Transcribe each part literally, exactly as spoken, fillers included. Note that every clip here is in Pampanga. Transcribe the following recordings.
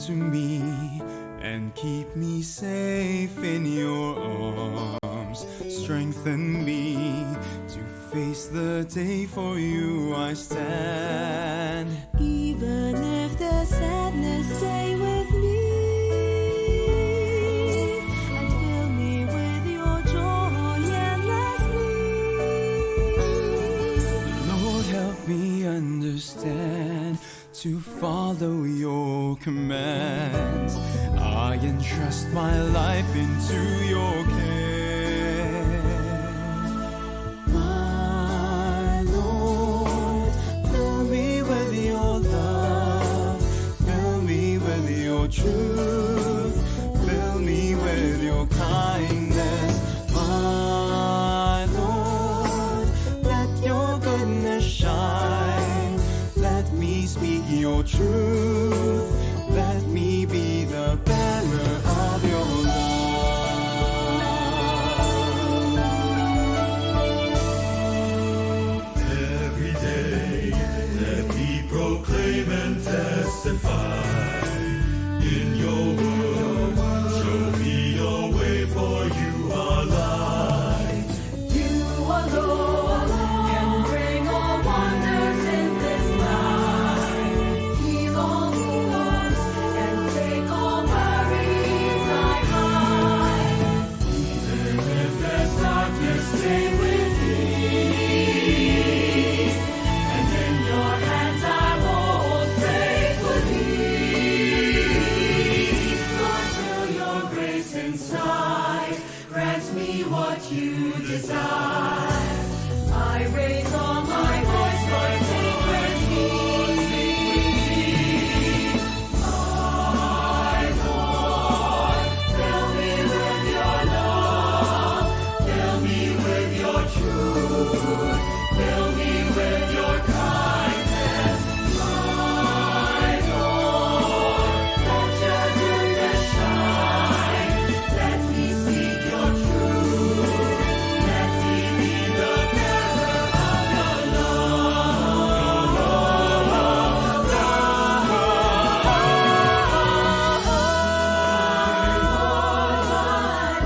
to me and keep me safe in your arms. Strengthen me to face the day for you I stand. Even if the sadness stay with me, and fill me with your joy endlessly. Lord, help me understand to follow your commands. I entrust my life into your care. My Lord, fill me with your love, fill me with your truth, fill me with your kindness. My Lord, let your goodness shine. Let me speak your truth. Let me be the bearer of your love. Every day, let me proclaim and testify in your word. Show me your way, for you are light. You alone can bring all wonders in this life. Heal all wounds and take all worries I hide. Even if there's darkness, stay with me. And in your hands I hold faithfully. Lord, show your grace inside. Grant me what you desire. I raise all my voice, Lord, take praise me. My Lord, fill me with your love, fill me with your truth, fill me with your kindness. My Lord, let your goodness shine. Let me speak your truth. Let me be the bearer of your love.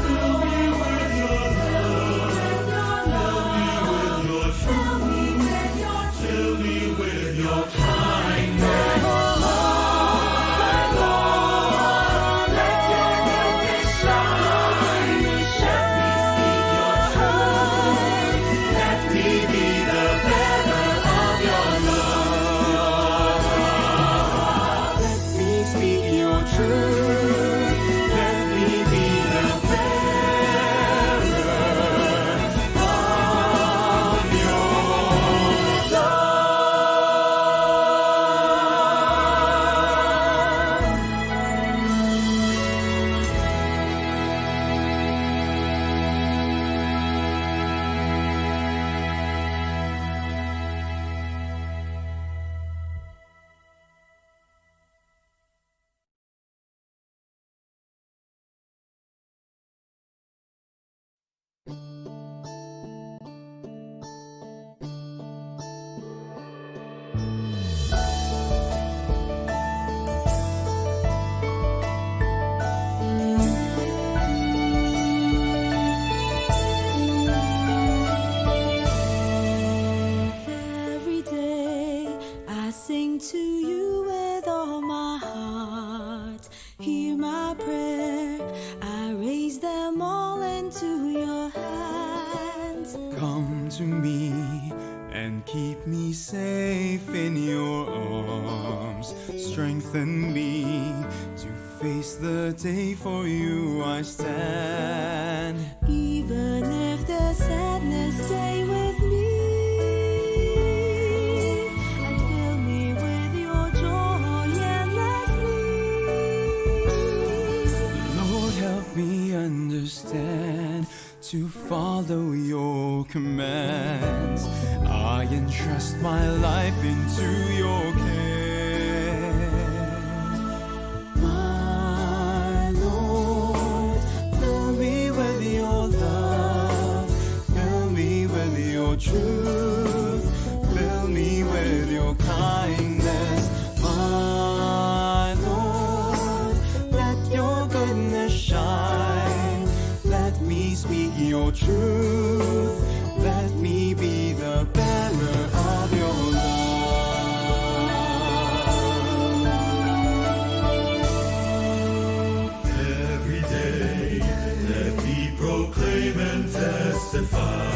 Fill me with your love. Fill me with your truth. Fill me with your Fill me with your kindness. My Lord, let your goodness shine. Let me speak your truth. Let me be the bearer of your love. Let me speak your truth. Let me be the bearer of your love. Every day I sing to you with all my heart. Hear my prayer, I raise them all into your hands. Come to me and keep me safe in your arms. Strengthen me to face the day for you I stand. Even if the sadness stay with me, and fill me with your joy endlessly. Lord, help me understand to follow your commands. I entrust my life into your care. My Lord, fill me with your love, fill me with your truth, fill me with your kindness. My Lord, Truth, let me be the bearer of your love. Every day, let me proclaim and testify.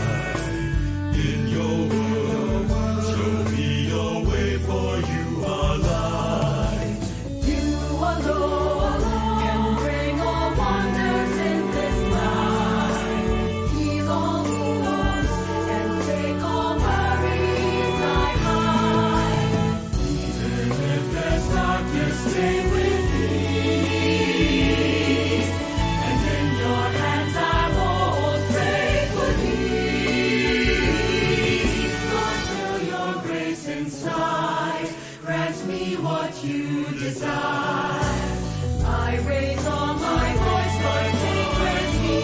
In your word, show me your way, for you are light. You alone can bring all wonders in this life. Heal all wounds and take all worries I hide. Even if there's darkness, stay with me. And in your hands I hold faithfully. Lord, fill your grace inside. Grant me what you desire. I raise all my voice, Lord, take praise me.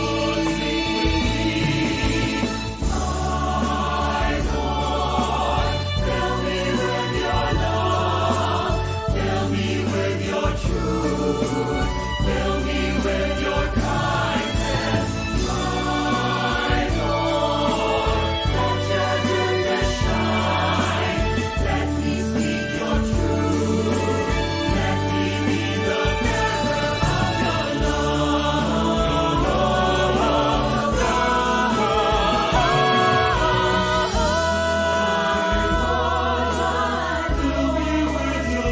My Lord, fill me with your love, fill me with your truth, fill me with your kindness. My Lord, let your goodness shine. Let me speak your truth. Let me be the bearer of your love. Fill me with your love.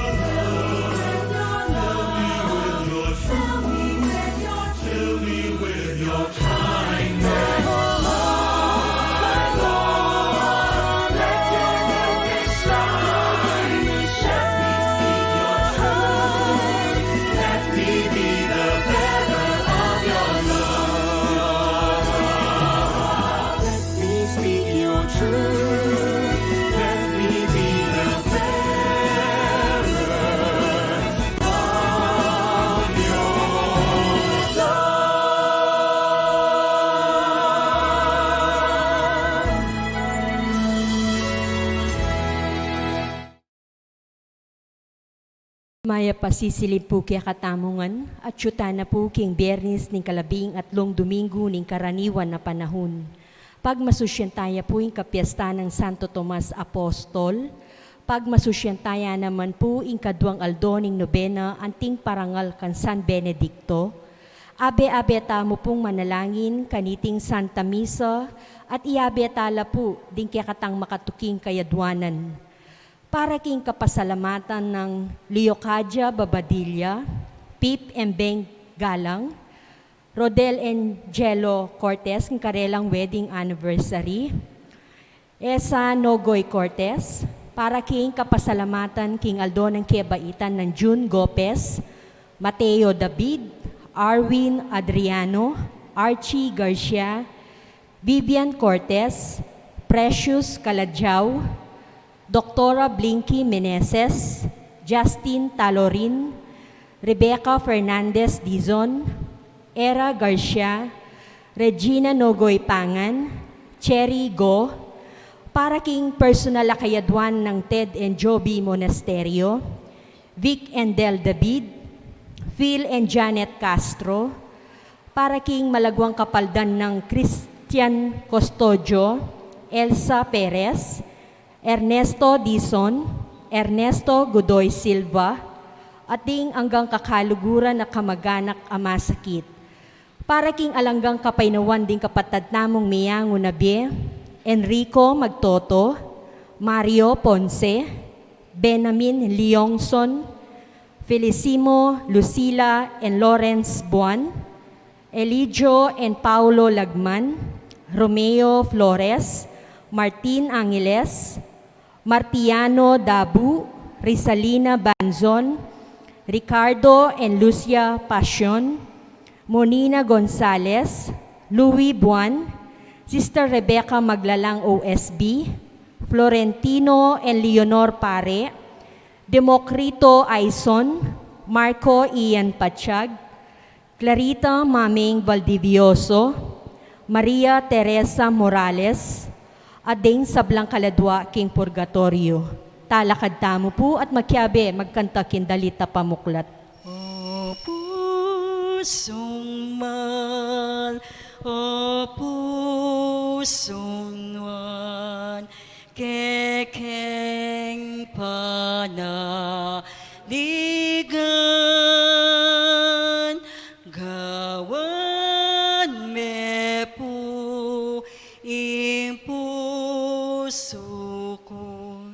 Fill me with your truth. Fill me with your kindness. Lord, let your goodness shine. Let me speak your truth. Let me be the bearer of your love. Let me speak your truth. Let me be the bearer of your love. Mayap a sisilim pu kekatamu ngan, atyu tana pu king Biernis ning kalabing atlung duminggu ning karaniwan a panahun. Pagmasusyan taya pu ing kapiestan nang Santo Tomas Apostol, pagmasusyan taya naman pu ing kaduang aldo ning nobena anting parangal kang San Benedicto. Abe-abe tamu pung manalangin kaniting Santa Misa at iabe tala pu ding kekatang makatuking kayadwanan. Para king kapasalamatan nang Leocadia Babadilla, Pip and Beng Galang, Rodel and Jello Cortez, king karelang wedding anniversary. Esa Nogoy Cortez, para king kapasalamatan king aldo nang kebaitan nang June Gopez, Mateo David, Arwin Adriano, Archie Garcia, Vivian Cortez, Precious Calajao, Doktora Blinky Meneses, Justin Talorin, Rebecca Fernandez Dizon, Era Garcia, Regina Nogoy Pangan, Cherry Go, para king personal a kayadwan nang Ted and Joby Monasterio, Vic and Del David, Phil and Janet Castro, para king malaguang kapaldan nang Christian Custodio, Elsa Perez, Ernesto Dizon, Ernesto Godoy Silva, at ding anggang kakaluguran a kamaganak a masakit. Para king alang anggang kapaynawan ding kapatad tamung meyangu na bie, Enrico Magtoto, Mario Ponce, Benamin Leongson, Felicimo, Lucila, and Lawrence Buan, Eligio and Paulo Lagman, Romeo Flores, Martin Angeles, Martiano Dabu, Rizalina Banzon, Ricardo and Lucia Pasion, Monina Gonzalez, Louis Buan, Sister Rebecca Maglalang O S B, Florentino and Leonor Pare, Democrito Aison, Marco Ian Patiag, Clarita Maming Valdivioso, Maria Teresa Morales, at ding sablang kaladwa king purgatorio. Talakad tamu pu at makiabe magkanta king dalit a pamuklat. O pusong mal, o Pusung Juan, kekeng panaligan, gawan me pu ing pusu ku.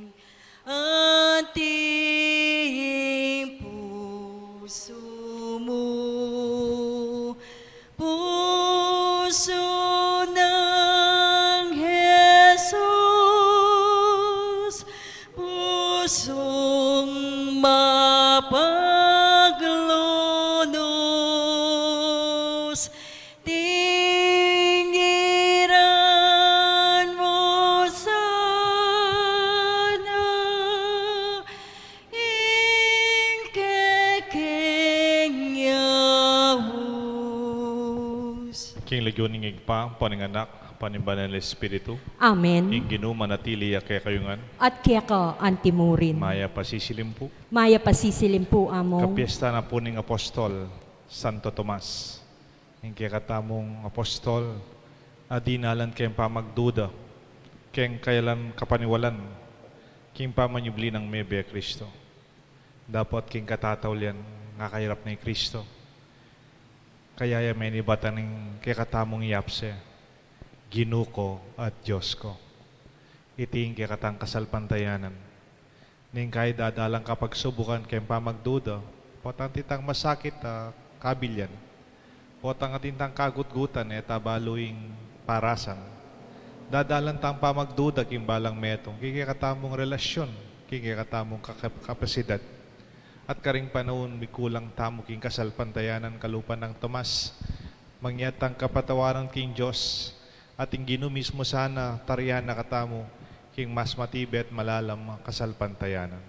Ating pusu mu, pusu nang Jesus, pusung mapaglunus, tingiran mu sana ing kekeng yaus. King lagyu ning Ibpa, ampo ning Anak, ampo ning Banal a Espiritu. Amen. Ing Ginu manatili ya kekayu ngan. At keka antimurin. Mayap a sisilim pu. Mayap a sisilim pu, Among. Kapiesta na pu ning Apostol Santo Tomas. Ing kekatamung apostol a dinalan keng pamagduda, keng kayalan kapaniwalan, king pamanyubli nang mebie Kristo. Dapot king katataulian, ngakayarap ne i Kristo. Kaya ya menibatan ing kekatamung yapse, Ginu ku at Dios ku. Iti ing kekatang kasalpantayanan. Ning kay dadalan kapagsubukan keng pamagduda, potang tintang masakit a kabilian, potang tintang kagutgutan e ta balu ing parasan. Dadalan tang pamagduda king balang metung, king kekatamung relasyun, king kekatamung kaka-, kapasidad. At karing panaun mikulang tamu king kasalpantayanan kalupa nang Tomas, mangyat tang kapatawaran king Dios, at ing Ginu mismu sana tarian na katamu king mas matibe at malalam a kasalpantayanan.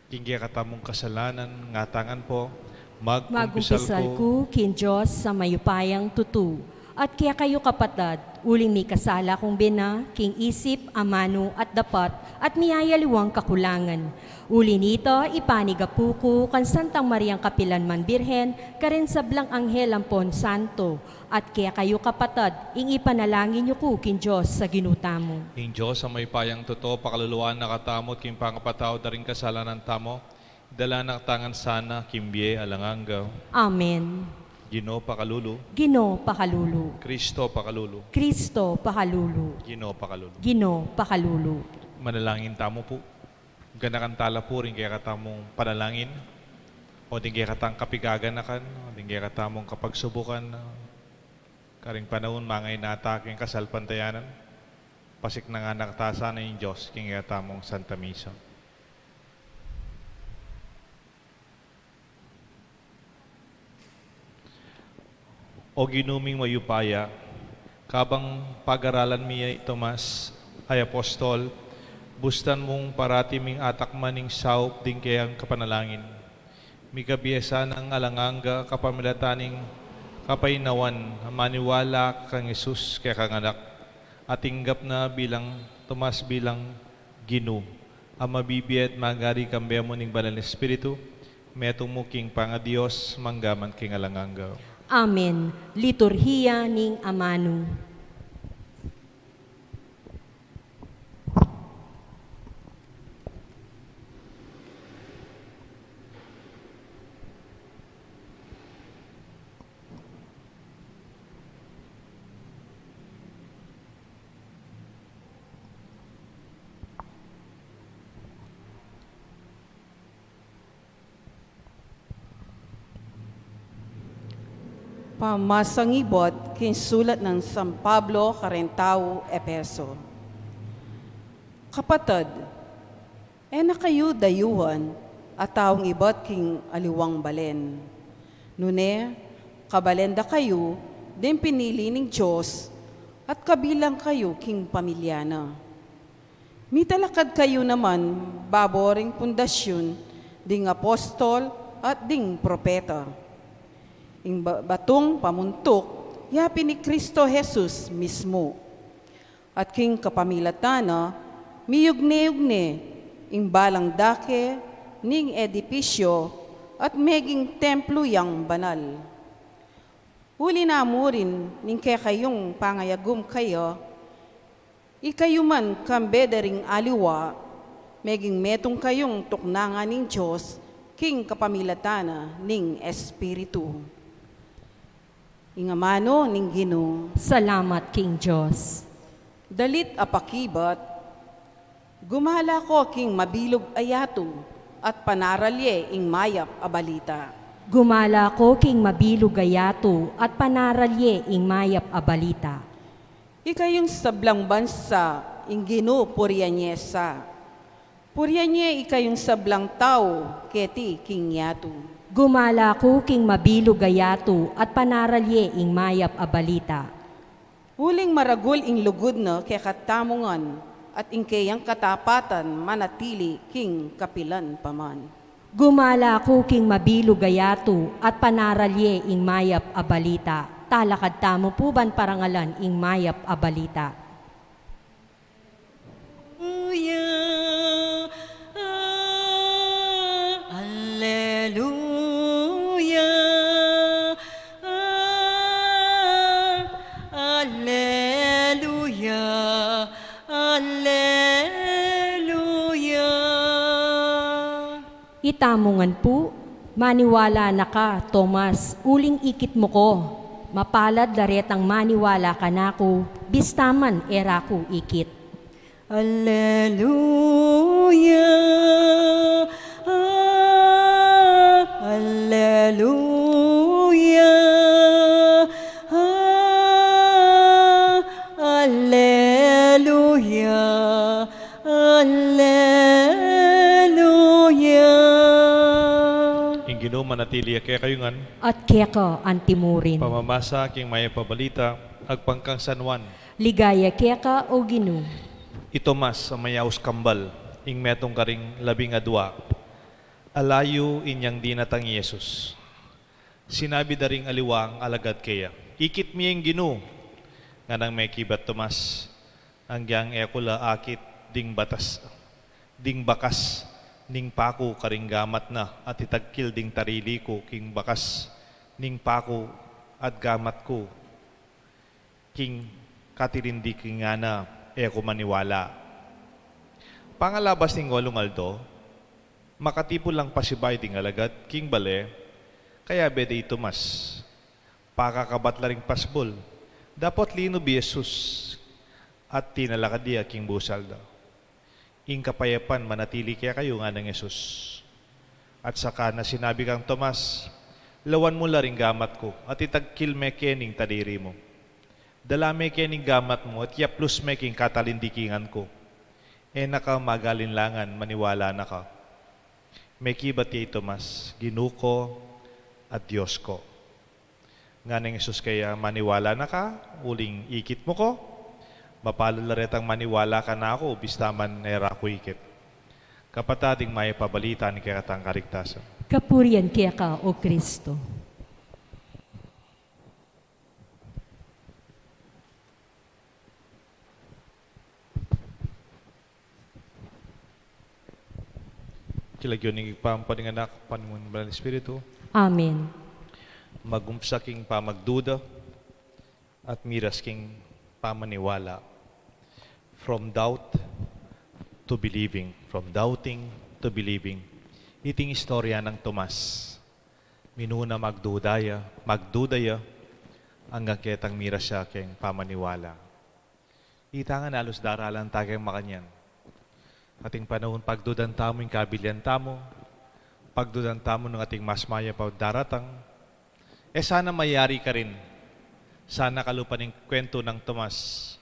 King kekatamung kasalanan, ngatangan pu, magkumpisal ku king Dios a mayupayang tutu, at kekayu kapatad, uling mikasala kung bina, king isip, amanu, at dapat, at miyayaliwang kakulangan. Uli nita, ipanigapu ku kang Santang Mariang kapilan man Birhen, karing sablang anghel ampon santo, at kekayu kapatad, ing ipanalangin yu ku king Dios a Ginu tamu. Ing Dios a mayupayang tutu, pakaluluan na katamu king pangapatawad da ring kasalanan tamu, idala na katamu ngan sana king bie alang angga. Amen. Ginu pakalulu. Ginu pakalulu. Kristo pakalulu. Kristo pakalulu. Ginu pakalulu. Ginu pakalulu. Manalangin tamu pu. Ganakan tala pu ring kekatamung panalangin, o ding kekatang kapigaganakan, o ding kekatamung kapagsubukan, karing panaun mangainata king kasalpantayanan, pasiknangan na kata sana ning Dios king kekatamung Santa Misa. O Ginu ming mayupaya, kabang pagaralan mi i Tomas a apostol, bustan mung parati ming atakman ing saup ding kayang kapanalangin. Mikabie sanang alang angga kapamilatan ning kapaynawan a maniwala kang Jesus kekang Anak, a tinggap na bilang Tomas bilang Ginu, a mabibie at magari kambe mu ning Banal a Espiritu, metung mu king pangaDios, mangga man king alang angga. Amen. Liturhiya ning Amanu. Pamasang ibat king sulat nang San Pablo kareng tau Efeso. Kapatad, e na kayu dayuhan a taung ibat king aliwang balen. Nune, kabalen da kayu ding pinili ning Dios at kabilang kayu king pamilya na. Mitalakad kayu naman babo ring pundasyun ding apostol at ding propeta. Ing ba-, batung pamuntuk, yapin i Kristo Jesus mismu. At king kapamilatan na, miyugne-yugne ing balang dake ning edipisyu at meging templu yang banal. Uli na murin ning kekayung pangayagum kaya, ikayu man kambe da ring aliwa, meging metung kayung tuknangan ning Dios king kapamilatan na ning Espiritu. Ing amanu ning Ginu. Salamat king Dios. Dalit a pakibat, gumala ko king mabilug a yatu at panaral ye ing mayap a balita. Gumala ko king mabilug a yatu at panaral ye ing mayap a balita. Ikayung sablang bansa, ing Ginu purian ye sa. Purian ye ikayung sablang tau keti king yatu. Gumala ku king mabilug a yatu at panaral ye ing mayap a balita. Uling maragul ing lugud na kekatamu ngan, at ing keyang katapatan manatili king kapilan pa man. Gumala ku king mabilug a yatu at panaral ye ing mayap a balita. Talakad tamu pu ban parangalan ing mayap a balita. Alleluia, ah, alleluia, ah, alleluia, alleluia. Itamu ngan pu, maniwala na ka, Tomas, uling ikit mu ko. Mapalad la retang maniwala kanaku, bista man e ra ku ikit. Alleluia, ah, alleluia, ah, alleluia, alleluia. Ing Ginu manatili ya kekayu ngan. At keka anti murin. Pamamasa king mayap a balita agpang kang San Juan. Ligaya keka, O Ginu. I Tomas a mayaus kambal, ing metung karing labing adua, ala yu inyang dinatang i Jesus. Sinabi da ring aliwang alagad keya, "Ikit mi ing Ginu." Nganang mekibat Tomas, "Anggiyang e ku la akit ding batas, ding bakas ning paku karing gamat na, at itagkil ding tarili ku king bakas ning paku at gamat ku king katilindikingan na, e ku maniwala." Pangalabas ning walung aldo, makatipun lang pasibayu ding alagad king bale, kayabe da i Tomas. Pakakabat la ring pasbul, dapot linub i Jesus at tinalakad ya king busal da. "Ing kapayapan manatili kekayu," nganang Jesus. At saka na sinabi kang Tomas, "Lawan mu la ring gamat ku, at itagkil me keni ing tarili mu. Dala me keni ing gamat mu, at iyaplus me king katalindikingan ku. E na ka magalinlangan, maniwala na ka." Mekibat ya i Tomas, "Ginu ku at Dios ku." Nganang Jesus keya, "Maniwala na ka, uling ikit mu ku? Mapalad la retang maniwala kanaku, bista man e ra ku ikit." Kapatad, ing mayap a balita ning kekatang kaligtasan. Kapurian keka, O Kristo. King lagyu ning Ibpa, ampo ning Anak, ampo ning Banal Espiritu. Amen. Mag-umpisa king pamagduda at miras king pamaniwala. From doubt to believing. From doubting to believing. Iting istorya nang Tomas. Minuna magduda ya, magduda ya, anggang ketang miras ya king pamaniwala. Ita ngan alus daralan ta keng makanyan. Ating panaun, pagdudan tamu ing kabilian tamu, pagdudan tamu ning ating mas mayap a daratang. E sana mayari karin, sana kalupa ning kwentu nang Tomas,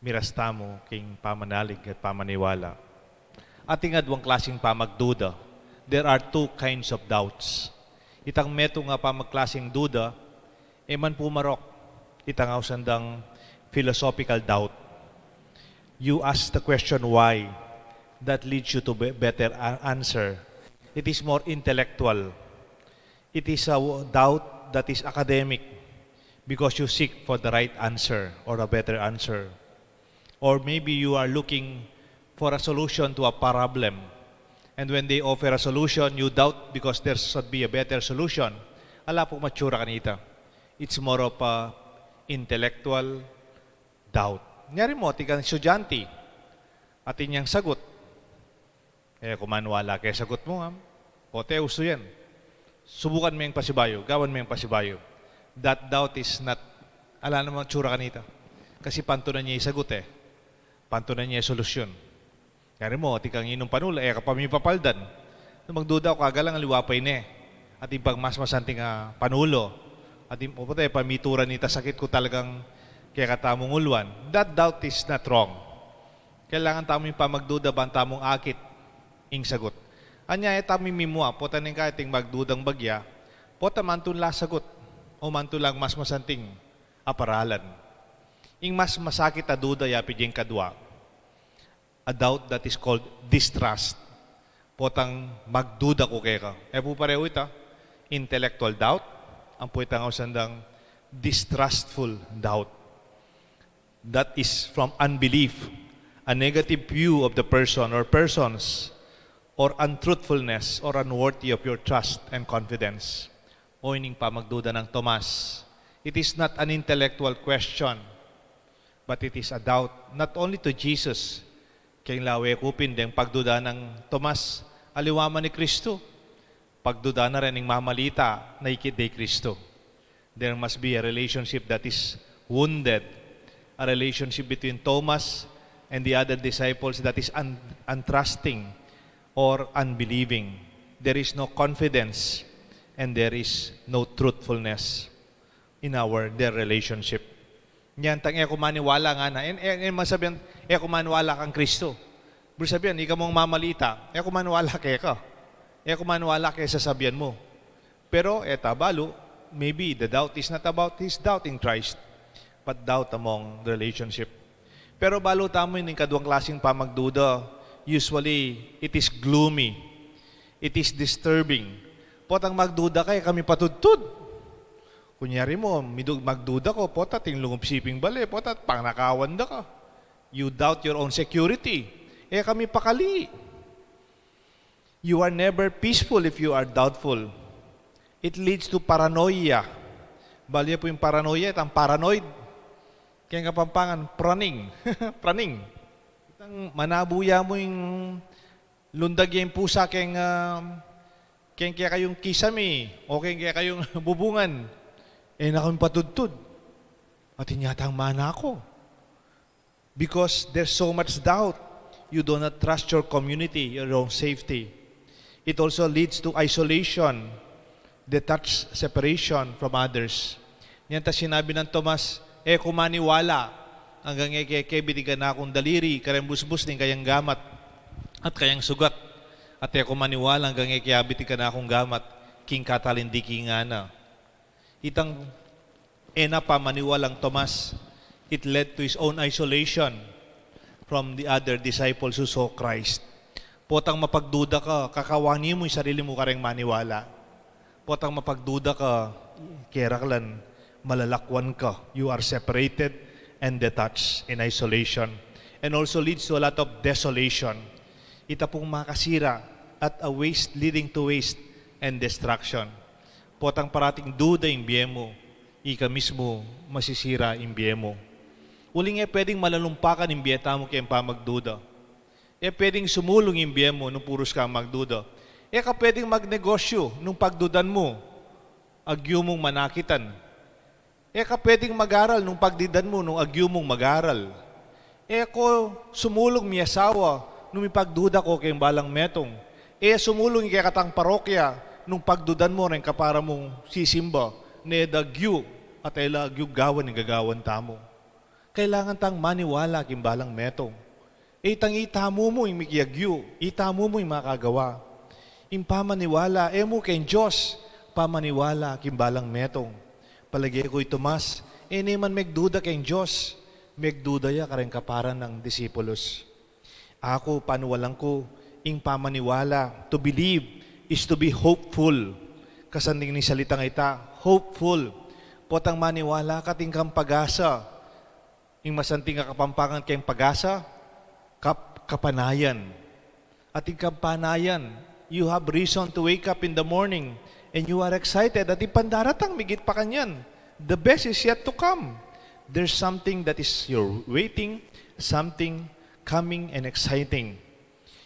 miras tamu king pamanalig at pamaniwala. Ating adwang klasing pamagduda. There are two kinds of doubts. Itang metung a pamagklasing duda, e man pu marok, itang ausan dang philosophical doubt. You ask the question why, that leads you to be-, better a-, answer. It is more intellectual. It is a w-, doubt that is academic because you seek for the right answer or a better answer. Or maybe you are looking for a solution to a problem. And when they offer a solution, you doubt because there should be a better solution. Ala pung matsura kanita. It's more of a intellectual doubt. Nyari mo, atin kang estudyante, atin yang sagut. E ku maniwala keng sagut mu, am. Pote, usu yan. Subukan meng pasibayu, gawan meng pasibayu. That doubt is not, ala namang tsura kanita. Kasi pantunan ya ing sagut e. Pantunan ya ing solusyun. Nyari mo, atin kang inung panulu, e ka pa mipapaldan. Nung magduda ku, kagalang aliwa pa ini. Atin pang mas masanting a panulu. Atin, o, pote, pamituran ita sakit ku talagang kekatamung uluan. That doubt is not wrong. Kailangan tamu ing pamagduda ban tamung akit ing sagut. Anya, e tamu mimua, pota ning kaya atin magdudang bagya, pota mantun la sagut, o mantun lang mas masanting a paralan. Ing mas masakit a duda, yapin yang kadua. A doubt that is called distrust. Potang magduda ku keka. E pu parehu ita, intellectual doubt, ampo itang ausan dang distrustful doubt. That is from unbelief, a negative view of the person or persons, or untruthfulness, or unworthy of your trust and confidence. O ining pamagduda nang Tomas. It is not an intellectual question, but it is a doubt not only to Jesus. Keng lawe ku pin deng pagduda nang Tomas, aliwa man i Kristu. Pagduda na rin ing mamalita na ikit de i Kristu. There must be a relationship that is wounded, a relationship between Thomas and the other disciples that is un-, untrusting or unbelieving. There is no confidence and there is no truthfulness in our, their relationship. Nyantang e ku maniwala ngana. E, e, e masabian, e ku maniwala kang Kristu. Buri sabian, ika mung mamalita, e ku maniwala keka. E ku maniwala keng sasabian mu. Pero, e ta balu, maybe the doubt is not about his doubting Christ, but doubt among the relationship. Pero balu tamu ing kaduang klaseng pamagduda, usually, it is gloomy, it is disturbing. Potang magduda ka, e ka mipatudtud. Kunyari mo, midug-, magduda ka, pota atin lungub siping bale, pota panakawan da ka. You doubt your own security. E ka mipakali. You are never peaceful if you are doubtful. It leads to paranoia. Balu ye pu ing paranoia, itang paranoid. Keng Kapampangan, praning. Praning. Itang manabu ya mu ing lundag ya ing pusa keng, ah, keng kekayung kisame, o keng kekayung bubungan. E na kung patudtud. Atin yatang mana ku. Because there's so much doubt, you do not trust your community, your own safety. It also leads to isolation, detached separation from others. Nyantang sinabi nang Tomas, "E ku maniwala anggang e ke kebit ing kanakung daliri kareng busbus ning kayang gamat at kayang sugat, at e ku maniwala anggang e ke abit ing kanakung gamat king katalindiki ngana." Itang e na pamaniwalang Tomas, it led to his own isolation from the other disciples who saw Christ. Potang mapagduda ka, kakawani mu ing sarili mu kareng maniwala. Potang mapagduda ka, keraklan, malalakwan ka. You are separated and detached in isolation. And also leads to a lot of desolation. Ita pung makasira at a waste leading to waste and destruction. Potang parating duda ing bie mu, ika mismu masisira ing bie mu. Uling e pwedeng malalumpakan ing bie tamu keng pamagduda. E pwedeng sumulung ing bie mu nung purus kang magduda. E ka pwedeng magnegosyu nung pagdudan mu agyu mung manakitan. E ka pwedeng mag-aral nung pagdudan mu nung agyu mung mag-aral. E ko sumulung miasawa nung mipagduda ko keng balang metung. E sumulung ing kekatang parokya nung pagdudan mu reng kapara mung sisimba, ne da agyu at e la agyu gawan ing gagawan tamu. Kailangan tang maniwala king balang metung. Itang itamu mu ing mikiagyu, itamu mu ing makagawa. Ing pamaniwala, e mu keng Dios, pamaniwala king balang metung. Palage ku i Tomas, e ne man megduda keng Dios, megduda ya kareng kapara nang disipulus. Aku, paniwalang ku, ing pamaniwala, to believe, is to be hopeful. Kasanding ning salitang ita, hopeful. Potang maniwala ka, atin kang pag-asa. Ing masanting a Kapampangan keng pag-asa, kap-, kapanayan. Atin kang panayan, you have reason to wake up in the morning and you are excited. Atin pang daratang migit pa kanyan. The best is yet to come. There's something that is you're waiting, something coming and exciting.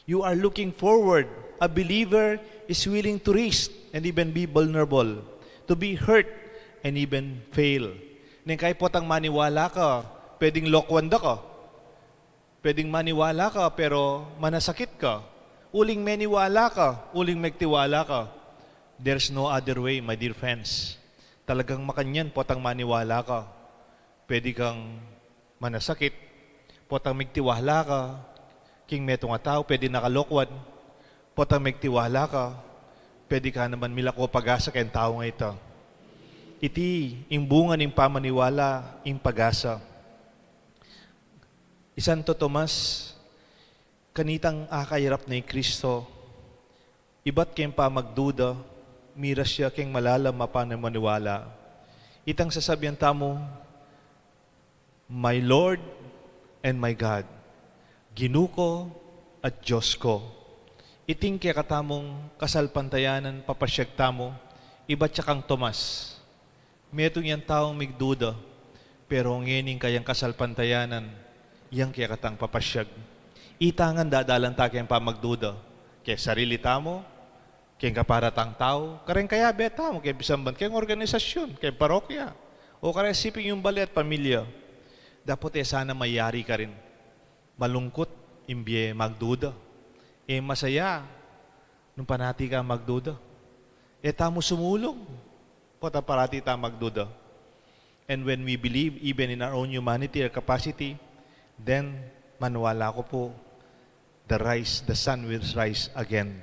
You are looking forward. A believer is willing to risk and even be vulnerable, to be hurt and even fail. Neng kay potang maniwala ka, pwedeng lokwan da ka. Pwedeng maniwala ka, pero manasakit ka. Uling maniwala ka, uling magtiwala ka. There's no other way, my dear friends. Talagang makanyan, potang maniwala ka. Pwede kang manasakit. Potang magtiwala ka, king metung a tau, pwede na ka lokwan. Potang magtiwala ka, pwede ka naman milako pag-asa keng tau a ita. Iti ing bunga ning pamaniwala, ing pag-asa. I Santo Tomas, kanitang akairap na i Kristo, ibat keng pamagduda, miras ya keng malalam a pamaniwala. Itang sasabian tamu, "My Lord and my God, Ginu ku at Dios ku." Iting kekatamung kasalpantayanan, papasyag tamu, ibat ya kang Tomas. Metung yang taung migduda, pero ngening kayang kasalpantayanan, yang kekatang papasyag. Itangan dadalan ta keng pamagduda, keng sarili tamu, keng kapara tang tau, kareng kayabe tamu, keng pisamban, keng organisasyun, keng parokya, o kareng siping yung bale at pamilya. Dapot e sana mayari karin. Malungkut ing bie magduda. E masaya nung parati ka magduda. E tamu sumulung pota parati ta magduda. And when we believe, even in our own humanity or capacity, then maniwala ku pu, the rise, the sun will rise again.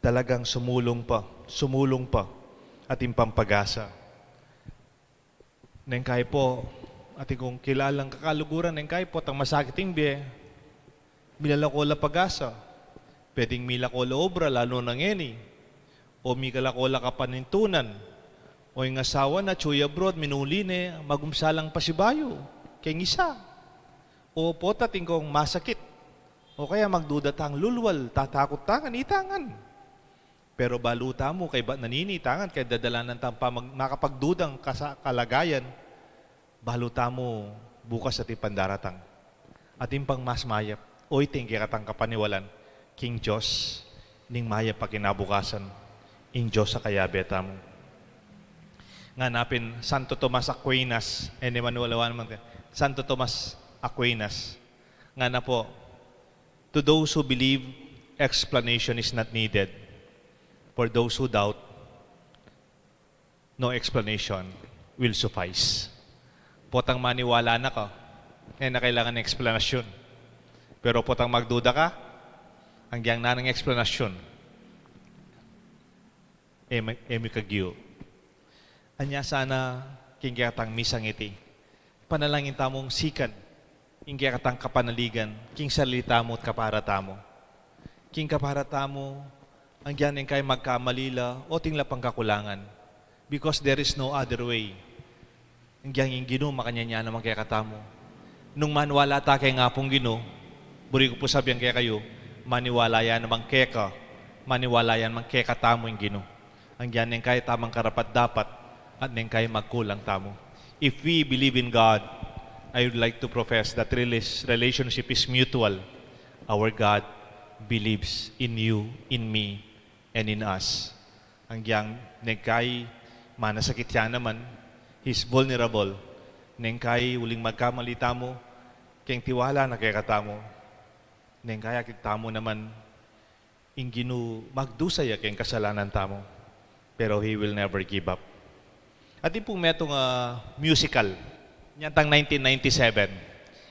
Talagang sumulung pa, sumulung pa ating pampag-asa. Neng kay pu, atin kung kilalang kakaluguran, neng kay pu, tang masakit ing bie, milalako la pag-asa. Pwedeng milako la obra, lalu na ngeni. O mikalako la kapanintunan. O ing asawa na, atyu ya abroad, minuli ne, magumsa lang pasibayu keng isa. O pota atin kung masakit. O kaya magduda tang lulwal, tatakut tangan, itangan. Pero balu tamu, kaybat na nini, itangan, kaya dadalanan tang pamag-, makapagdudang kasa-, kalagayan, balu tamu bukas atin pang daratang. Atin pang mas mayap, o iting kekatang kapaniwalan, king Dios, ning mayap a kinabukasan, ing Dios a kayabe tamu. Ngana pin Santo Tomas Aquinas, e ne maniwala naman ka, Santo Tomas Aquinas, ngana pu, "To those who believe, explanation is not needed. For those who doubt, no explanation will suffice." Potang maniwala na ka, e na kailangan ng eksplanasyon. Pero potang magduda ka, agyang nanang eksplanasyon, e mi-, e mikagyu. Anya sana, king kekatang misang iti, panalangin tamung sikan ing kekatang kapanaligan, king sarili tamu at kapara tamu. King kapara tamu, agyang neng kay magkamali la, o atin la pang kakulangan. Because there is no other way. Agyang ing Ginu, makanyan ya naman kekatamu. Nung maniwala ta keng Apung Ginu, buri ku pu sabian kekayu, maniwala ya naman keka, maniwala ya naman kekatamu ing Ginu. Agyang neng kay tamang karapat-dapat, at neng kay magkulang tamu. If we believe in God, I would like to profess that relis-, relationship is mutual. Our God believes in you, in me, and in us. Agyang neng kay manasakit ya naman, He's vulnerable. Neng kay uling magkamali tamu, keng tiwala na kekatamu. Neng kay akit tamu naman, ing Ginu magdusa ya keng kasalanan tamu, pero He will never give up. Atin pung metung a musical, nyatang nineteen ninety-seven.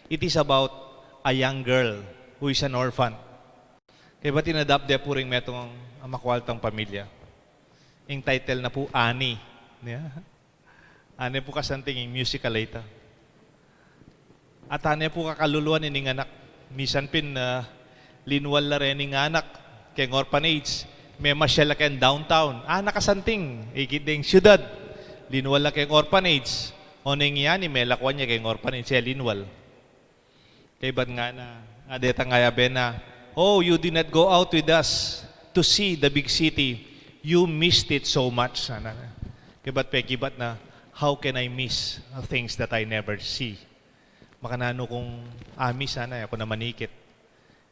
It is about a young girl who is an orphan. Kaybat inadapt de pu ring metung a makualtang pamilya. Ing title na pu, Annie. Ya. Ane pu kasanting ing musical a ita. At ane pu kakaluluan ining anak. Misan pin, ah, linwal la rening anak keng orphanage. Memasyal la keng downtown. Anak kasanting, ikit deng syudad. Linwal la keng orphanage. O neng iya ni, melakuan ya keng orphanage, e linwal. Kaybat ngana, nga detang kayabe na, "Oh, you did not go out with us to see the big city. You missed it so much," ngana. Kaybat pekibat na, How can I miss things that I never see? Makananu kung a-miss sana, e ku na manikit.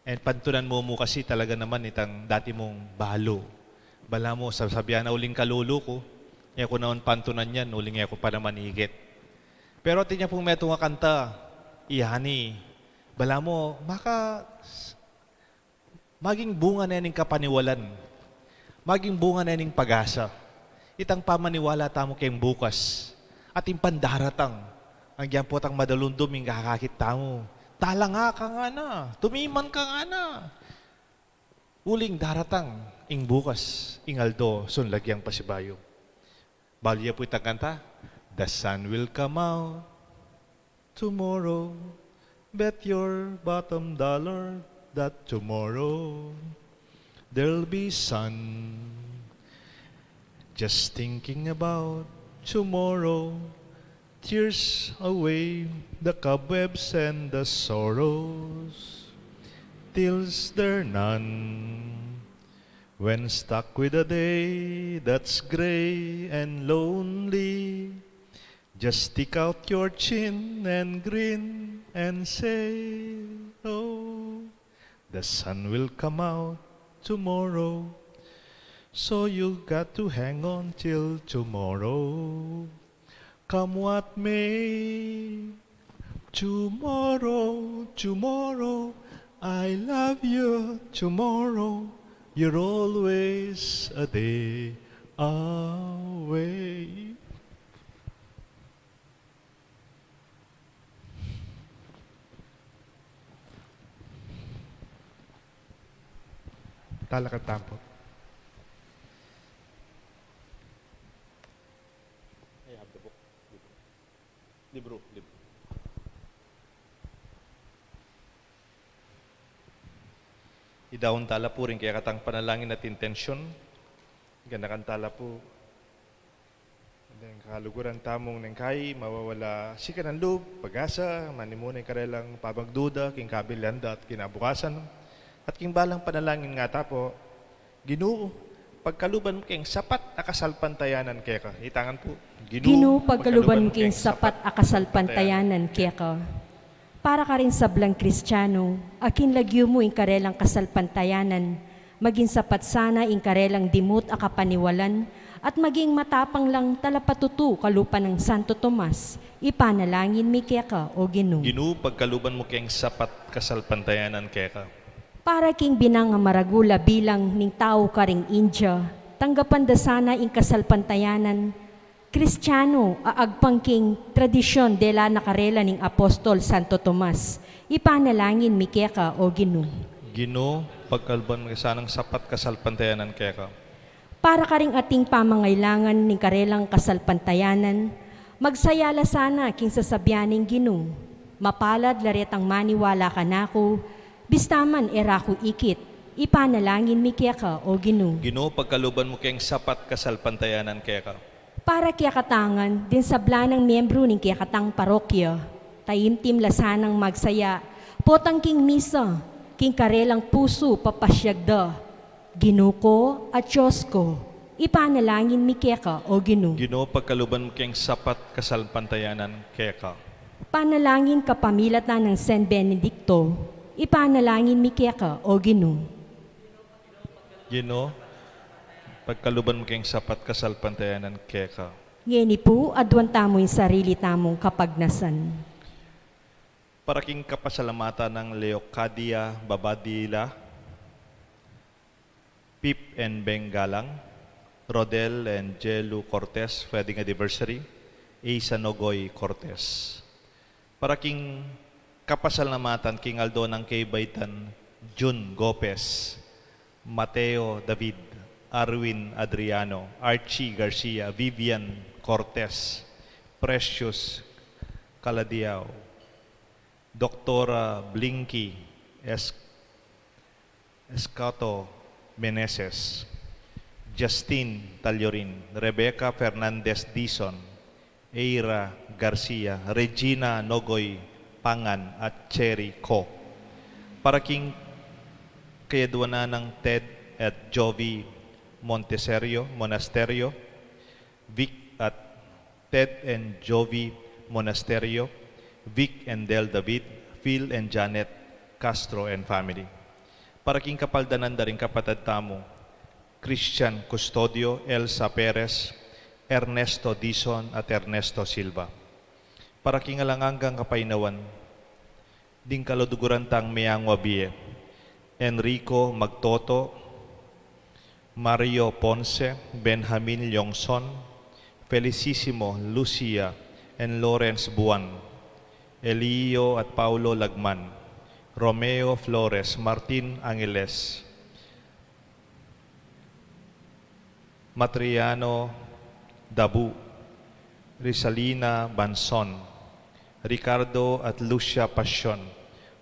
And pantunan mu mu kasi talaga naman itang dati mung balu. Balamu, sasabian na uling kalulu ku, e ku naman pantunan yan, uling e ku pa na manikit. Pero atin ya pung metung a kanta, iyani, balamu, maka, maging bunga ne ning kapaniwalan, maging bunga ne ning pag-asa. Itang pamaniwala tamu keng bukas, atin pang daratang, agyang potang madalumdum ing kakakit tamu. Talanga ka ngana, tumiman ka ngana. Uling daratang ing bukas, ing aldo, sunlag yang pasibayu. Balu ye pu itang kanta, "The sun will come out tomorrow. Bet your bottom dollar that tomorrow there'll be sun." Just thinking about tomorrow tears away the cobwebs and the sorrows, tills they're none. When stuck with a day that's gray and lonely, just stick out your chin and grin and say, "Oh, the sun will come out tomorrow." So you got to hang on till tomorrow. Come what may, tomorrow, tomorrow, I love you, tomorrow, you're always a day away. Talakad tamu pu. I have the book. Libro, libro. Idaun tala pu ring kekatang panalangin at intensyun. Ganakan tala pu. Deng kaluguran tamung neng kai, mawawala sikanan lub, pag-asa, manimuna ing karelang pamagduda king kabilyan da at kinabukasan. At king balang panalangin nga ta pu, Ginu, pagkaluban mu keng sapat a kasalpantayanan keka. Itangan pu. Ginu, pagkaluban mu keng sapat a kasalpantayanan keka. Para karing sablang Kristiano, aking lagyu mu ing karelang kasalpantayanan, maging sapat sana ing karelang dimut a kapaniwalan, at maging matapang lang talapatutu kalupa nang Santo Tomas, ipanalangin mi keka, O Ginu. Ginu, pagkaluban mu keng sapat kasalpantayanan keka. Para king binang a maragul a bilang ning tau karing India, tanggapan da sana ing kasalpantayanan Kristiano a agpang king tradisyun dela na karela ning Apostol Santo Tomas. Ipanalangin mi keka, O Ginu. Ginu, pagkaluban mu sanang sapat kasalpantayanan keka. Para karing ating pamangailangan ning karelang kasalpantayanan, magsaya la sana king sasabian ning Ginu. Mapalad la retang maniwala kanaku, bista man e ra ku ikit, ipanalangin mi keka, O Ginu. Ginu, pagkaluban mu keng sapat kasalpantayanan keka. Para kekatang ngan ding sablang miyembru ning kekatang parokya, taimtim la sanang magsaya, potang king misa, king karelang pusu papasyag da, Ginu ku at Dios ku, ipanalangin mi keka, O Ginu. Ginu, pagkaluban mu keng sapat kasalpantayanan keka. Panalangin kapamilatan nang San Benedicto, ipanalangin mi keka, O Ginu. Ginu, pagkaluban mu keng sapat kasalpantayanan keka. Ngeni pu, aduan tamu ing sarili tamung kapagnasan. Para king kapasalamatan nang Leocadia Babadilla, Pip and Beng Galang, Rodel and Jelu Cortez, wedding anniversary, Eisa Nogoy Cortez. Para king kapasalamatan king aldo nang kebaitan, Jun Gopez, Mateo David, Arwin Adriano, Archie Garcia, Vivian Cortez, Precious Caladiao, Doktora Blinky Es-, Escato Meneses, Justin Tallorin, Rebecca Fernandez Dizon, Eira Garcia, Regina Nogoy Pangan, at Cherry Co. Para king kayaduanan nang Ted at Jovi Monteserio, Monasterio, Vic at Ted and Jovi Monasterio, Vic and Del David, Phil and Janet Castro and family. Para king kapaldanan da ring kapatad tamu, Christian Custodio, Elsa Perez, Ernesto Dizon at Ernesto Silva. Para king alang anggang kapaynawan ding kaluguran tang meangu a bie, Enrico Magtoto, Mario Ponce, Benjamin Yongson, Felicissimo Lucia and Lawrence Buan, Elio at Paulo Lagman, Romeo Flores, Martin Angeles, Matriano Dabu, Rizalina Banson, Ricardo at Lucia Pasion,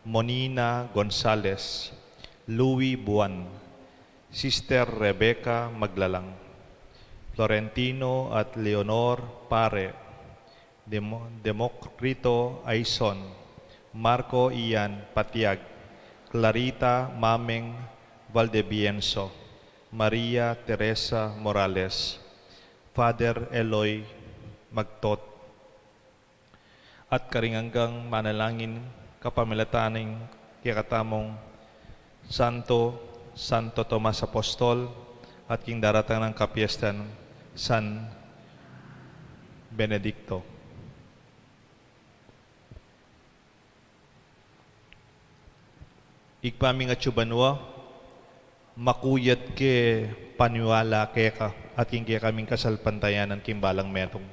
Monina Gonzalez, Louis Buan, Sister Rebecca Maglalang, Florentino at Leonor Pare, Demo-, Democrito Aison, Marco Ian Patiag, Clarita Mameng Valdebienso, Maria Teresa Morales, Father Eloy Magtot, at karing anggang manalangin kapamilatan ning kekatamung Santo, Santo Tomas Apostol, at king daratang nang kapiestan San Benedicto. Ibpa ming atsu banua, makuyad ke paniwala keka at king kekaming kasalpantayanan king balang metung.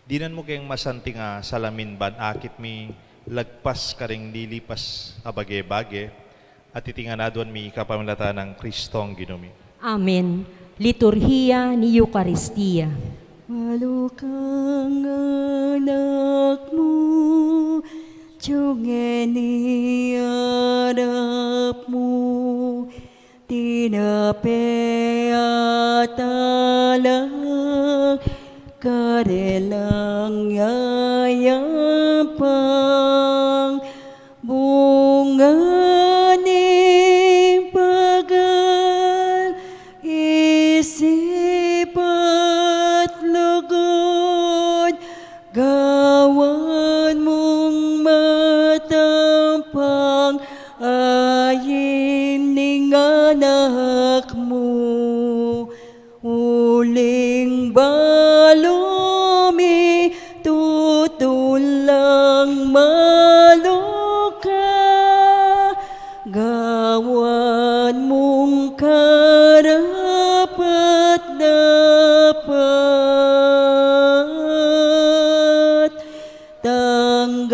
Dinan mu keng masanting a salamin ban akit mi lagpas karing lilipas a bage-bage, at iti ngan aduan mi kapamilatan nang Kristong Ginu mi. Amen. Liturhiya ning Eukaristia. Malu kang anak mu, tune ni arap mu, tinape at alang, karelang yayampang, bunga ning pagal, isip at lugud, gawan mung matampang, ain ning anak mu. Uling balu mi tutulang malu ka, gawan mung karapat-dapat, tanggapan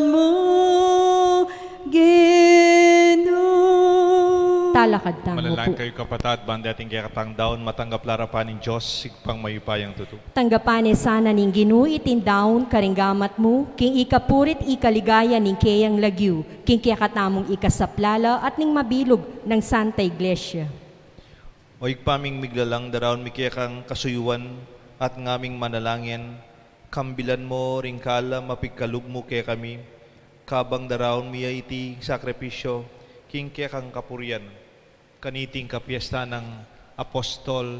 mu, Ginu. Talakad tamu pu. Manalangin kayu kapatad, ban deting kekatang daun matanggap la arapan ning Dios, Ibpang mayupayang tutu. Tanggapan ne sana ning Ginu iting daun karing gamat mu, king ikapurit ikaligaya ning keyang lagyu, king kekatamung ikasaplala at ning mabilug nang Santa Iglesia. O Ibpa ming miglalang, daraun mi kekang kasuyuan at ngaming manalangin, kambilan mu ring kala mapigkalub mu kekami, kabang daraun mi ya iti sakripisyu king kekang kapurian, kaniting kapiestan nang Apostol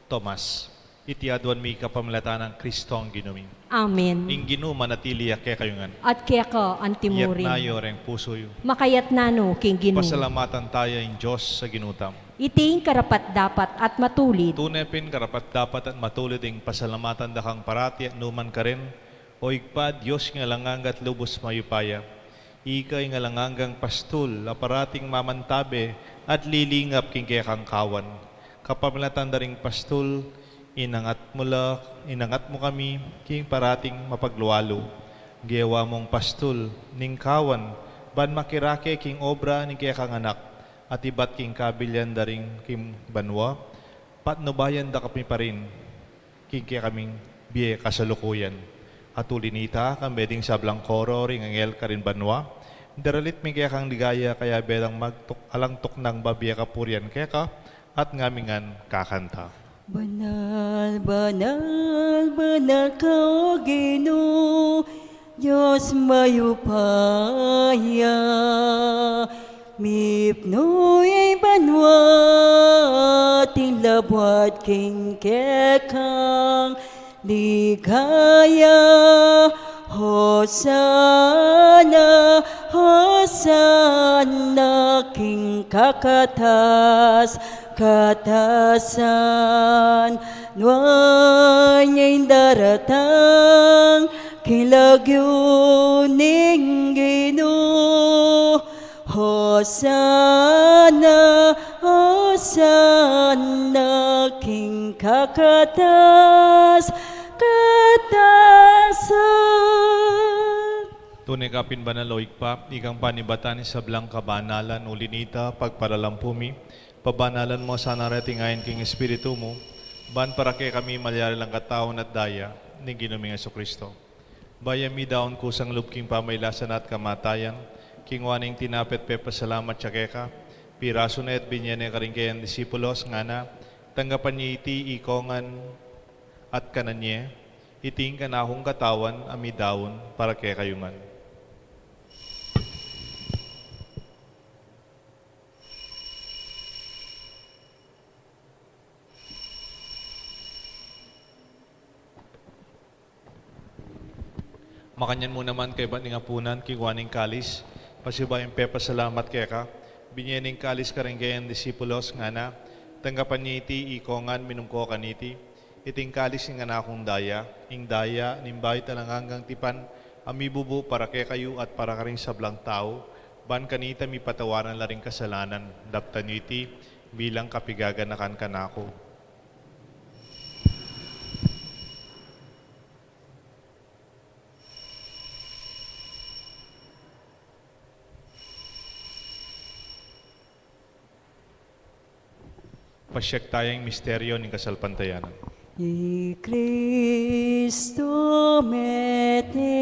Tomas. Iti aduan mi kapamilatan nang Kristong Ginu mi. Amen. Ing Ginu manatili ya kekayu ngan. At keka antimurin. Iyatas yu reng pusu yu. Makayatas no king Ginu. Pasalamatan taya ing Dios a Ginu tamu. Iti ing karapat-dapat at matulid. Tune pin karapat-dapat at matulid ing pasalamatan da kang parati at nukarin man, O Ibpa, Dios king alang angga at lubus mayupaya. Ika ing alang anggang pastul a parating mamantabe at lilingap king kekang kawan. Kapamilatan da ring pastul, inangat mu la, inangat mu kami king parating mapaglualu. Gewa mung pastul ning kawan, ban makirake king obra ning kekang anak, at ibat king kabilian da ring king banua, patnubayan da kami pa rin king kekaming bie kasalukuyan. At uli nita, kambe ding sablang koro ring anghel karin banua, daralit mi kekang ligaya, kayabe dang magtuk-, alang tuknang babie kapurian keka, at ngami ngan kakanta. Banal, banal, banal ka, O Ginu, Dios mayupaya. Mipnu ing banua at ing labuad king kekang Ligaya, Hosana, Hosana king kakatas-katasan. Nuan ya ing daratang king lagyu ning Ginu. Hosana, Hosana king kakatas-katasan. Tune ka pin banal, o Ibpa, ikang panibatan ning sablang kabanalan, uli na nita pagparalampu mi pabanalan mu sana reting ain king Espiritu mu, ban para kekami malyari lang katawan at daya ning Ginu ming Jesucristo. Bayu mi daun kusang lub king pamailasan at kamatayan, kinua ne ing tinape at pepasalamat ya keka, pirasu ne at binie ne karing kayang disipulos, ngana: Tanggapan ye iti ikong ngan at kanan ye, iti ing kanakung katawan a midaun para kekayu ngan. Makanyan mu naman kaybat ning apunan, kinua ne ing kalis, pasibayu yang pepasalamat keka, binie ne ing kalis karing kayang disipulos, ngana: Tanggapan ye iti ikong ngan, minum ko kaniti, iti ing kalis ning kanakung daya, ing daya ning bayu at alang anggang tipan, a mibubu para kekayu at para karing sablang tau, ban kanita mipatawaran la ring kasalanan. Daptan ye iti bilang kapigaganakan kanaku. Pasiag taya ing misteryu ning kasalpantayanan. I Kristu mete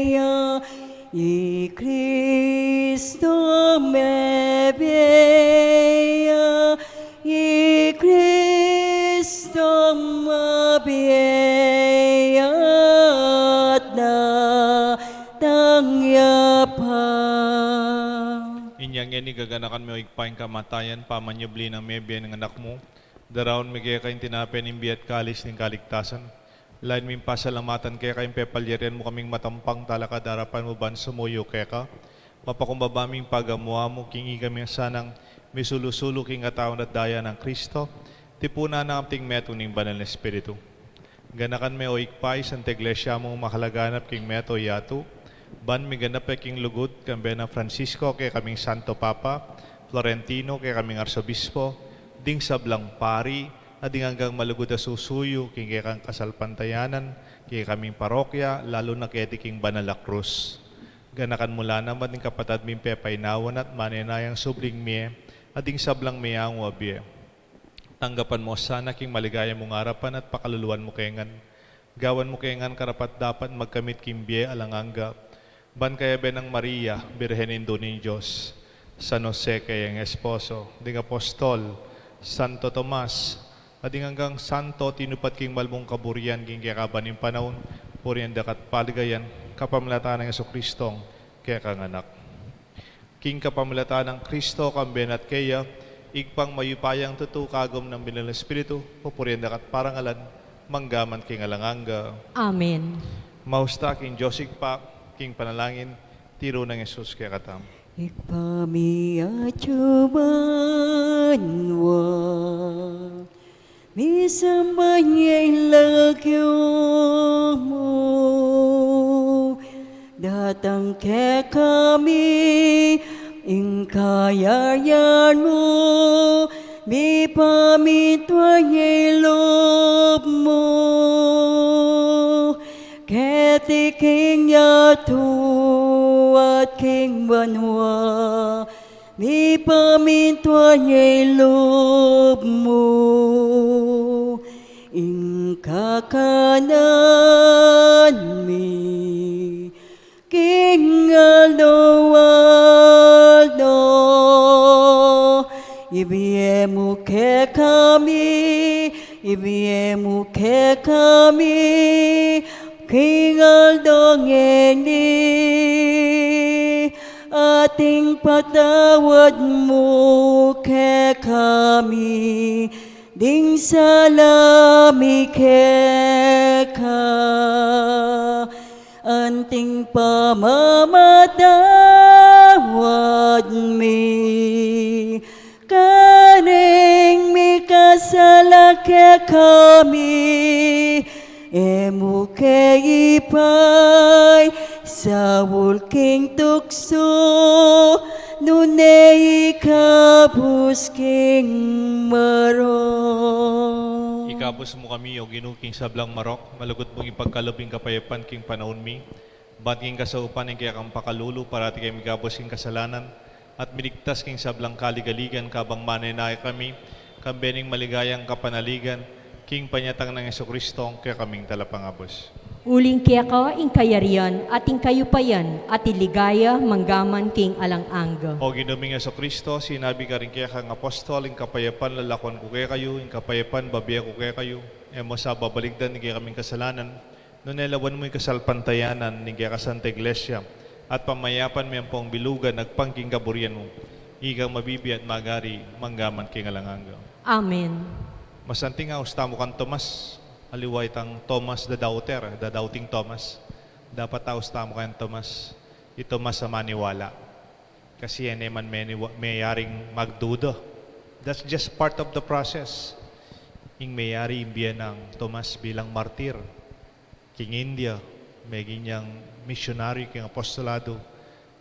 ya, i Kristu mebie ya, i Kristu mabie ya, at datang ya pa. Inya ngeni gaganakan mi, o Ibpa, ing kamatayan pamanyubli nang mebie ning Anak mu. Daraun mi keka ing tinape ning bie at kalis ning kaligtasan. Lalu ming pasalamatan keka ing pepalyarian mu kaming matampang talakad king arapan mu ban sumuyu keka. Mapakumbaba ming pagamuan mu king ikami sanang misulu-sulu king katawan at daya nang Kristo, tipunan na kaming metung ning Banal a Espiritu. Ganakan me, o Ibpa, ing Santa Iglesia mung makalaganap king meto yatu, ban miganap ya king lugud, kambe nang Francisco, kekaming Santo Papa, Florentino, kekaming Arsobispo, ding sablang pari, at ding anggang malugud a susuyu king kekang kasalpantayanan, kekaming parokya, lalu na keti king banal a krus. Ganakan mu la naman ding kapatad ming pepainawan at manenayang subling mie, at ding sablang meangu a bie. Tanggapan mu sana king maligaya mung arapan at pakaluluan mu ke ngan. Gawan mu ke ngan karapat-dapat magkamit king bie alang angga. Ban kayabe nang Maria, Birhen Indu ning Dios, San Jose kayang esposo, ding apostol, Santo Tomas, at ding anggang santo tinupad king mal mung kaburian king kekaban ning panaun, purian daka at paligayan, kapamilatan nang Jesucristong kekang Anak. King kapamilatan nang Kristo, kambe na at keya, Ibpang mayupayang tutu, kagum nang Banal a Espiritu, pupurian daka at parangalan, mangga man king alang angga. Amen. Mausta king Dios Ibpa, king panalangin, tiru nang Jesus kekatamu. Ibpa mi atsu ka banua, misamban ya ing lagyu mu, datang kekami ing kayarian mu, mipamintuan ya ing lub mu keti king yatu at king banua. Mipamintuan ya ing lub mu, ing kakanan mi king aldo-aldo. Ibie mu kekami, ibie mu kekami king aldo ngeni, at ipatawad mu kekami Ding sala mi keka, anting pamamatawad mi, karing mikasala kekami, e mu ke ipaisaul king tuksu, nune ikabus king marok. Ikabus mu kami, O Ginu, king sablang marok, malugud mung ipagkalub ing kapayapan king panaun mi, ban king kasaupan ning kekang pakalulu, parati kaming mikabus king kasalanan, at miligtas king sablang kaligaligan, kabang manenaya kami, kambe ning maligayang kapanaligan, king panyatang nang Jesucristo, kekaming Talapangabus. Uling keka ing kayarian, at ing kayupayan, at ing ligaya, manggaman king alang angga. O Ginu ming Jesucristo, sinabi karing kekang apostol, ing kapayapan lalakwan ku kekayu, ing kapayapan bibie ku kekayu, e mu sa babalikdan ing kekaming kasalanan, nune lawan mu ing kasalpantayanan ning keka Santa Iglesia, at pamayapan mi ampong bilugan agpang king kaburian mu, ikang mabibie at magari manggaman king alang angga. Amen. Masanting, aus tamu kang Tomas, aliwa itang Tomas the Doubter, the Doubting Thomas. Dapat aus tamu kang Tomas, i Tomas a maniwala. Kasi e ne man meniwa-, meyaring magduda. That's just part of the process. Ing meyari ing bie nang Tomas bilang martir king India, meging yang misyonaryu king apostolado,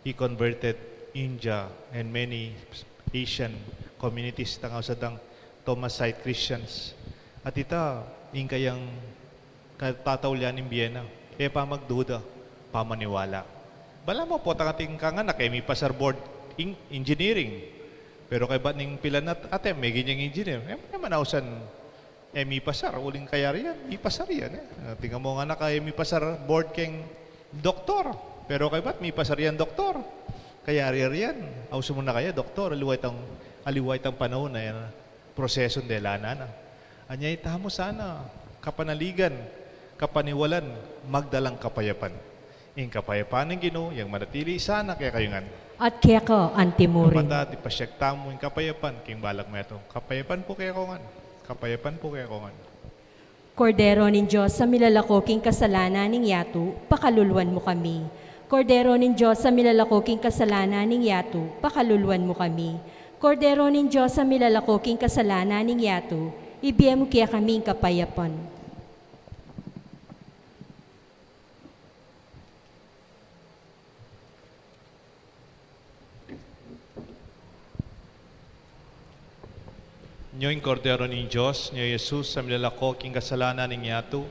he converted India and many Asian communities, tang ausan dang Thomasite Christians. At ita, ing kayang katataulian ning bie na, e pa magduda, pamaniwala. Balamu potang ating kanganak, e mipasar board ing engineering. Pero kaybat ning pilan at, ate, meging yang engineer. E, e man ausan, e mipasar, uling kayari yan, mipasar yan, e. Ah, tingnan mu ing anak, e mipasar board king doktor. Pero kaybat mipasar yan doktor. Kayari yan. Aus mu na kaya doktor, aliwa itang, aliwa itang panaun a yan, proseso de lana na. Anya itamu sana, kapanaligan, kapaniwalan, magdalang kapayapan. Ing kapayapan ning Ginu, yang manatili sana kekayu ngan. At keka antimurin. Kapatad, ipasiag tamu ing kapayapan king balang metung. Kapayapan pu kekongan. Kapayapan pu kekongan. Kordero ning Dios a milalako king kasalanan ning yatu, pakaluluan mu kami. Kordero ning Dios a milalako king kasalanan ning yatu, pakaluluan mu kami. Kordero ning Dios a milalako king kasalanan ning yatu, ibie mu kekami ing kapayapan. Nyo ing Kordero ning Dios, nyo i Jesus a milalako king kasalanan ning yatu,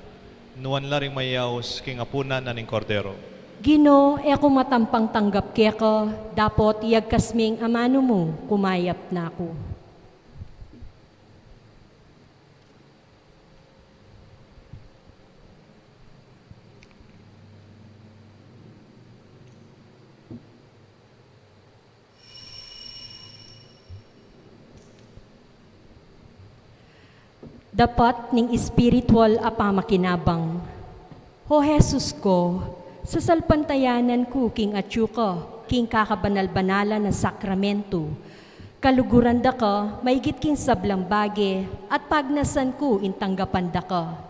nuan la ring mayaus king apunan na ning Kordero. Ginu, e ku matampang tanggap keka, dapot iyagkas me ing amanu mu, kumayap na ku. Dapat ning espiritual a pamakinabang. O Jesus ku, sasalpantayanan ku king atyu ka king kakabanal-banalan a sakramento. Kaluguran da ka maigit king sablang bage at pagnasan ku ing tanggapan da ka.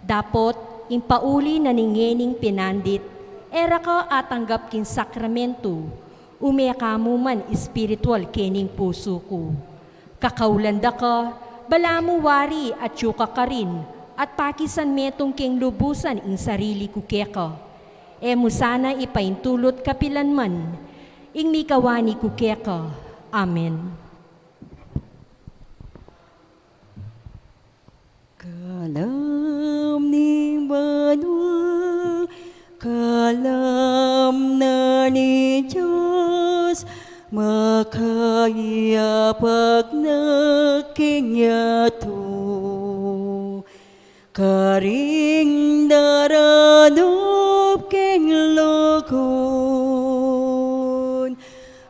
Dapot ing pauli na ning ngening pinandit, e ra ka atanggap king sakramento, ume ka mu man espiritual kening pusu ku. Kakaulan da ka, balamu wari atyu ka karin, at pakisan metung keng lubusan ing sarili ku keka. E mu sana ipaintulut kapilan man ing mikawani ku keka. Amen. Kalam ning banua, kalam na ning Dios, makayapak na king yatu. Karing daranup king lukun,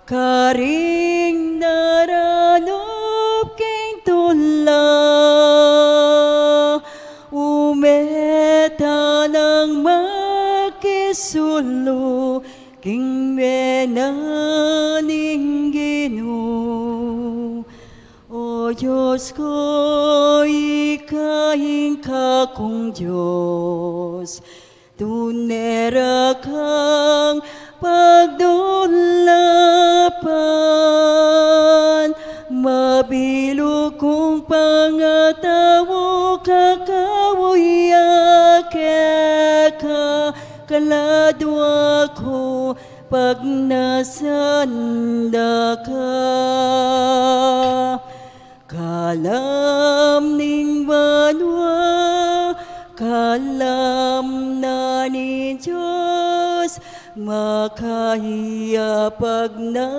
karing daranup king tula, ume tanang makisulu king bie na ning Ginu. O Dios ku, ika ing kakung Dios, tune ra kang pagdulapan, mabilug kung pangatau, kakauyan ke ka, kaladua ku, pagnasan da ka. Kalam ning banua, kalam na ning Dios, makayapag na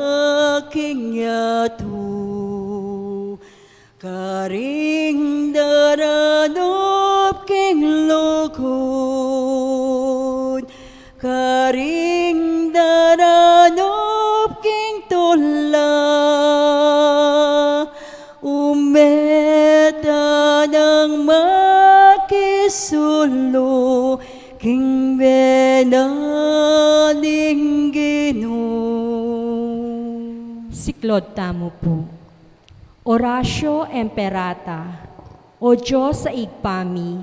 king yatu. Karing daranup king lugud, karing daranup king tula, ume tanang makisulu king bie na ning Ginu. Siklaud tamu pu. Oratio Imperata. O Dios a Ibpa mi,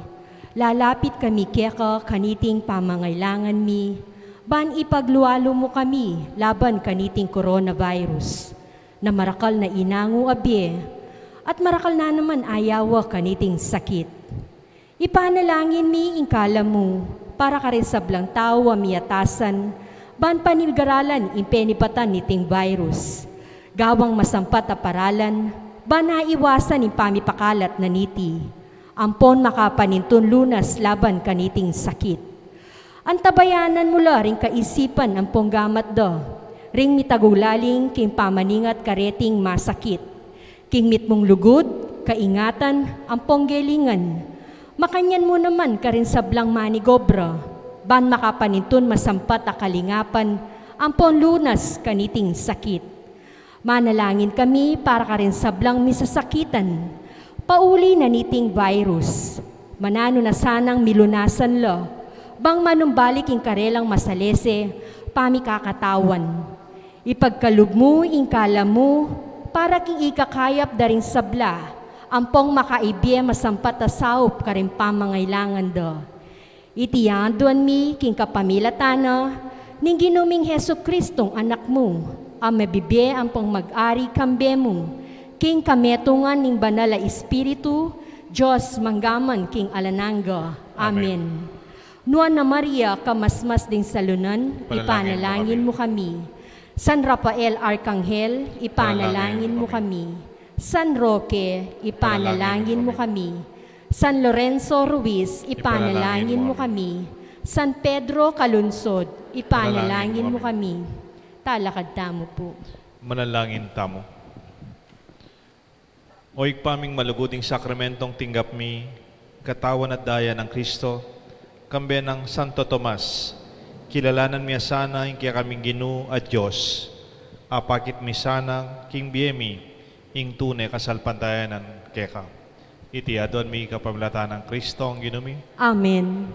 lalapit kami keka kaniting pamangailangan mi, ban ipaglualu mu kami laban kaniting coronavirus, na marakal na inangu a bie, at marakal na naman ayawa kaniting sakit. Ipanalangin mi ing kalam mu para karing sablang tau a miatasan ban panigaralan ing penibatan niting virus, gawang masampat a paralan ban naiwasan ing pamipakalat na niti, ampon makapanintun lunas laban kaniting sakit. Antabayanan mu la ring kaisipan ampong gamat da, ring mitagulaling king pamaningat kareting masakit, king mitmung lugud, kaingatan, ampong gelingan. Makanyan mu naman karing sablang manigobra, ban makapanintun masampat a kalingapan ampong lunas kaniting sakit. Manalangin kami para karing sablang misasakitan pauli na niting virus. Mananu na sanang milunasan la, bang manumbalik ing karelang masalese pamikakatawan. Ipagkalub mu ing kalam mu para king ikakayap da ring sabla, ampong makaibie masampat a saup karing pamangailangan da. Iti aduan mi king kapamilatan na ning Ginu ming Jesucristong Anak mu, a mabibie ampong mag-ari kambe mu, king kametungan ning Banal a Espiritu, Dios, mangga man king alang angga. Amen. Amen. Nuan a Maria, kamasmas ding salunan, ipanalangin mu kami. San Rafael Arkanghel, ipanalangin mu kami. San Roque, ipanalangin mu kami. San Lorenzo Ruiz, ipanalangin mu kami. San Pedro Calungsod, ipanalangin mu kami. Talakad tamu pu. Manalangin tamu. O Ibpa ming malugud, ing sakramentong tinggap mi, katawan at daya nang Kristo, kambe nang Santo Tomas, kilalanan mi sana ing kekaming Ginu at Dios, apakit mi sana king bie mi ing tune kasalpantayanan keka. Iti aduan mi kapamilatan nang Kristong Ginu mi. Amen.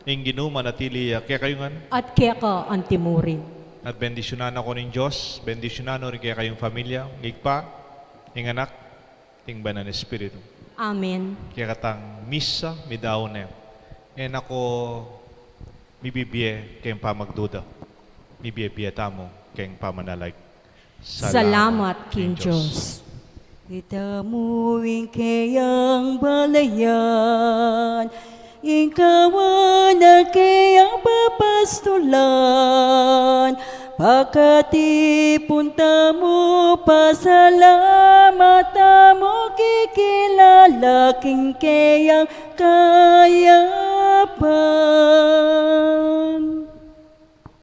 Ing Ginu manatili ya kekayu ngan. At keka antimurin. At bendisyunan na ko ning Dios, bendisyunan no ring kekayung familia, ing Ibpa, ing Anak, ing Banal Espiritu. Amen. Kekatang misa, midaun ne. E na ko mibibie keng pamagduda. Mibie-bie tamu keng pamanalait. Salamat king Dios. Itamu ing keyang balayan, ing kawan a keyang papastulan, pakatipun tamu, pasalamat tamu, kikilala king keyang kayapan.